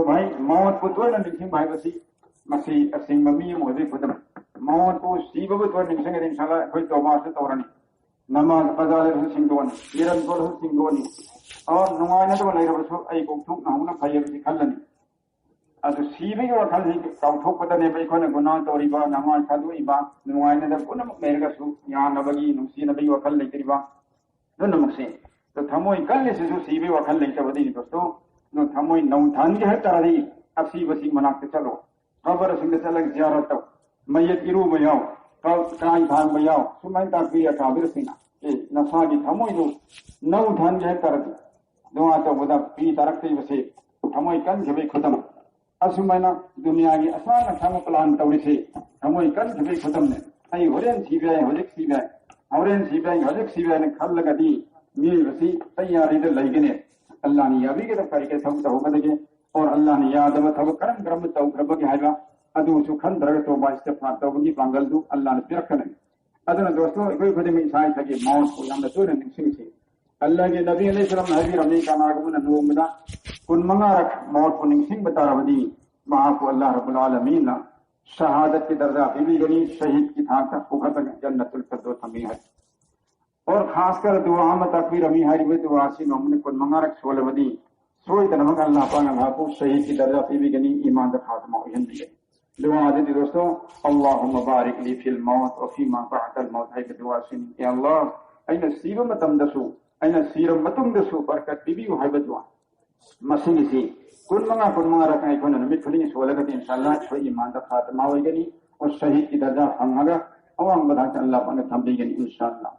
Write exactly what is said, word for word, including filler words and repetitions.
ꯚꯥꯏ, ꯃꯧꯠꯄꯨ ꯇꯣꯏꯅ ꯅꯤꯡꯁꯤꯡꯕ ꯍꯥꯏꯕꯁꯤ ꯃꯁꯤ ꯑꯁꯦꯡꯕ ꯃꯤ ꯑꯃ ꯑꯣꯏꯕꯒꯤ ꯈꯨꯗꯝ꯫ ꯃꯧꯠꯄꯨ, ꯁꯤꯕꯕꯨ ꯇꯣꯏꯅ ꯅꯤꯡꯁꯤꯡꯉꯗꯤ ꯏꯟꯁꯥꯜꯂꯥ ꯑꯩꯈꯣꯏ ꯇꯧꯕꯥꯁꯨ ꯇꯧꯔꯅꯤ, ꯅꯃꯥꯖ ꯀꯖꯥ ꯂꯩꯕꯁꯨ ꯁꯤꯡꯗꯣꯛꯑꯅꯤ, ꯏꯔꯟ ꯇꯣꯜꯂꯁꯨ ꯁꯤꯡꯗꯣꯛꯑꯅꯤ꯫ ꯑꯣ, ꯅꯨꯡꯉꯥꯏꯅꯗꯕ ꯂꯩꯔꯕꯁꯨ ꯑꯩ ꯀꯣꯛꯊꯣꯛꯅ ꯍꯧꯅ ꯐꯩ ꯍꯥꯏꯕꯁꯤ ꯈꯜꯂꯅꯤ꯫ ꯑꯗꯨ ꯁꯤꯕꯒꯤ ꯋꯥꯈꯜꯁꯤ ꯀꯥꯎꯊꯣꯛꯄꯗꯅꯦꯕ ꯑꯩꯈꯣꯏꯅ ꯒꯨꯅꯥ ꯇꯧꯔꯤꯕ, ꯅꯃꯥꯖ ꯊꯥꯗꯣꯛꯏꯕ, ꯅꯨꯡꯉꯥꯏꯅꯗꯕ ꯄꯨꯝꯅꯃꯛ ꯂꯩꯔꯒꯁꯨ ꯌꯥꯅꯕꯒꯤ, ꯅꯨꯡꯁꯤꯅꯕꯒꯤ ꯋꯥꯈꯜ ꯂꯩꯇ꯭ꯔꯤꯕ ꯄꯨꯝꯅꯃꯛꯁꯦ꯫ ꯑꯗꯨ ꯊꯃꯣꯏ ꯀꯜꯂꯤꯁꯤꯁꯨ ꯁꯤꯕꯒꯤ ꯋꯥꯈꯜ ꯂꯩꯇꯕꯗꯒꯤ ꯗꯣꯁꯇꯣ꯫ ꯑꯗꯨ ꯊꯃꯣꯏ ꯅꯧꯊꯍꯟꯒꯦ ꯍꯥꯏ ꯇꯥꯔꯗꯤ ꯑꯁꯤꯕꯁꯤ ꯃꯅꯥꯛꯇ ꯆꯠꯂꯣ, ꯈꯕꯔꯁꯤꯡꯗ ꯆꯠꯂꯒ ꯖꯤꯌꯥꯔꯠ ꯇꯧ, ꯃꯌꯦꯛ ꯏꯔꯨꯕ ꯌꯥꯎ, ꯀꯥ-, ꯀꯥꯏ ꯊꯥꯡꯕ ꯌꯥꯎ, ꯁꯨꯃꯥꯏꯅ ꯇꯥꯛꯄꯤ ꯑꯀꯥꯕꯤꯔꯁꯤꯡꯅ꯫ ꯑꯦ, ꯅꯁꯥꯒꯤ ꯊꯃꯣꯏꯗꯨ ꯅꯧꯊꯍꯟꯒꯦ ꯍꯥꯏ ꯇꯥꯔꯗꯤ ꯗꯨꯋꯥ ꯇꯧꯕꯗ ꯄꯤ ꯇꯥꯔꯛꯇ꯭ꯔꯤꯕꯁꯤ ꯊꯃꯣꯏ ꯀꯟꯈꯤꯕꯒꯤ ꯈꯨꯗꯝ꯫ ꯑꯁꯨꯃꯥꯏꯅ ꯗꯨꯅꯤꯌꯥꯒꯤ ꯑꯁꯥꯡ ꯑꯁꯥꯡꯕ ꯄ꯭ꯂꯥꯟ ꯇꯧꯔꯤꯁꯤ ꯊꯃꯣꯏ ꯀꯟꯈꯤꯕꯒꯤ ꯈꯨꯗꯝꯅꯦ꯫ ꯑꯩ ꯍꯣꯔꯦꯟ ꯁꯤꯕ ꯌꯥꯏ, ꯍꯧꯖꯤꯛ ꯁꯤꯕ ꯌꯥꯏ, ꯍꯣꯔꯦꯟ ꯁꯤꯕ ꯌꯥꯏ, ꯍꯧꯖꯤꯛ ꯁꯤꯕ ꯌꯥꯏꯅ ꯈꯜꯂꯒꯗꯤ ꯃꯤꯑꯣꯏꯕꯁꯤ ꯇꯌꯥꯔꯤꯗ ꯂꯩꯒꯅꯤ꯫ ꯑꯜꯂꯥꯍꯅ ꯌꯥꯕꯤꯒꯗꯕ ꯀꯔꯤ ꯀꯔꯤ ꯊꯕꯛ ꯇꯧꯒꯗꯒꯦ? ꯑꯣꯔ ꯑꯜꯂꯥꯍꯅ ꯌꯥꯗꯕ ꯊꯕꯛ ꯀꯔꯝ ꯀꯔꯝꯕ ꯇꯧꯈ꯭ꯔꯕꯒꯦ ꯍꯥꯏꯕ ꯑꯗꯨꯁꯨ ꯈꯟꯊꯔꯒ ꯇꯧꯕ ꯏꯁꯇꯤꯐꯥꯔ ꯇꯧꯕꯒꯤ ꯄꯥꯡꯒꯜꯗꯨ ꯑꯜꯂꯥꯍꯅ ꯄꯤꯔꯛꯀꯅꯤ꯫ ꯑꯗꯨꯅ ꯗꯣꯁꯇꯣ, ꯑꯩꯈꯣꯏ ꯈꯨꯗꯤꯡꯃꯛ ꯏꯁꯥ ꯏꯁꯥꯒꯤ ꯃꯥꯎꯠꯄꯨ ꯌꯥꯝꯅ ꯇꯣꯏꯅ ꯅꯤꯡꯁꯤꯡꯁꯤ꯫ ꯑꯜꯂꯥꯍꯒꯤ ꯅꯕꯤ ꯑꯂꯩꯍꯤ ꯁꯂꯥꯝꯅ ꯍꯥꯏꯕꯤꯔꯝꯃꯤ, ꯀꯅꯥꯒꯨꯝꯕꯅ ꯅꯣꯡꯃꯗ ꯀꯨꯟ ꯃꯉꯥꯔꯛ ꯃꯥꯎꯠꯄꯨ ꯅꯤꯡꯁꯤꯡꯕ ꯇꯥꯔꯕꯗꯤ ꯃꯍꯥꯛꯄꯨ ꯑꯜꯂꯥꯍ ꯔꯕꯨꯜ ꯑꯥꯂꯃꯤꯟꯅ ꯁꯍꯥꯗꯠꯀꯤ ꯗꯔꯖꯥ ꯄꯤꯕꯤꯒꯅꯤ, ꯁꯍꯤꯗꯀꯤ ꯊꯥꯛꯇ ꯄꯨꯈꯠꯂꯒ ꯖꯟꯅꯇꯨꯜ ꯐꯤꯔꯗꯧꯁ ꯊꯝꯕꯤ ꯍꯥꯏ꯫ ꯑꯣꯔ ꯈꯥꯁ ꯀꯔ ꯗꯨꯋꯥ ꯑꯃ ꯇꯥꯛꯄꯤꯔꯝꯃꯤ, ꯍꯥꯏꯔꯤꯕ ꯗꯨꯋꯥꯁꯤ ꯅꯣꯡꯃꯗ ꯀꯨꯟ ꯃꯉꯥꯔꯛ ꯁꯣꯜꯂꯕꯗꯤ ꯁꯣꯏꯗꯅꯃꯛ ꯑꯜꯂꯥꯍ ꯄꯥꯛꯅ ꯃꯍꯥꯛꯄꯨ ꯁꯍꯤꯗꯀꯤ ꯗꯔꯖꯥ ꯄꯤꯕꯤꯒꯅꯤ, ꯏꯃꯥꯟꯗ ꯈꯥꯇꯃꯥ ꯑꯣꯏꯍꯟꯕꯤꯒꯅꯤ꯫ ꯗꯨꯋꯥ ꯑꯗꯨꯗꯤ ꯗꯣꯁꯇꯣ, "ꯑꯜꯂꯥꯍꯨꯝꯃ ꯕꯥꯔꯤꯛ ꯂꯤ ꯐꯤꯜ ꯃꯧꯠ ꯋ ꯐꯤꯃꯥ ꯕꯥꯗꯜ ꯃꯧꯠ" ꯍꯥꯏꯕ ꯗꯨꯋꯥꯁꯤꯅꯤ꯫ "ꯑꯦ ꯑꯜꯂꯥꯍ, ꯑꯩꯅ ꯁꯤꯕ ꯃꯇꯝꯗꯁꯨ, ꯑꯩꯅ ꯁꯤꯔꯕ ꯃꯇꯨꯡꯗꯁꯨ ꯕꯔꯀꯠ ꯄꯤꯕꯤꯌꯨ" ꯍꯥꯏꯕ ꯗꯨꯋꯥ꯫ ꯃꯁꯤꯒꯤꯁꯤ ꯀꯨꯟ ꯃꯉꯥ, ꯀꯨꯟ ꯃꯉꯥꯔꯛ ꯑꯩꯈꯣꯏꯅ ꯅꯨꯃꯤꯠ ꯈꯨꯗꯤꯡꯒꯤ ꯁꯣꯜꯂꯒꯗꯤ ꯏꯟꯁꯥ ꯑꯜꯂꯥꯍ ꯑꯩꯈꯣꯏ ꯏꯃꯥꯟꯗ ꯈꯥꯇꯃꯥ ꯑꯣꯏꯒꯅꯤ꯫ ꯑꯣꯔ ꯁꯍꯤꯗꯀꯤ ꯗꯔꯖꯥ ꯐꯪꯉꯒ ꯑꯋꯥꯡꯕ ꯊꯥꯛꯇ ꯑꯜꯂꯥꯍ ꯄꯥꯛꯅ ꯊꯝꯕꯤꯒꯅꯤ ꯏꯟꯁꯥ ꯑꯜꯂꯥꯍ꯫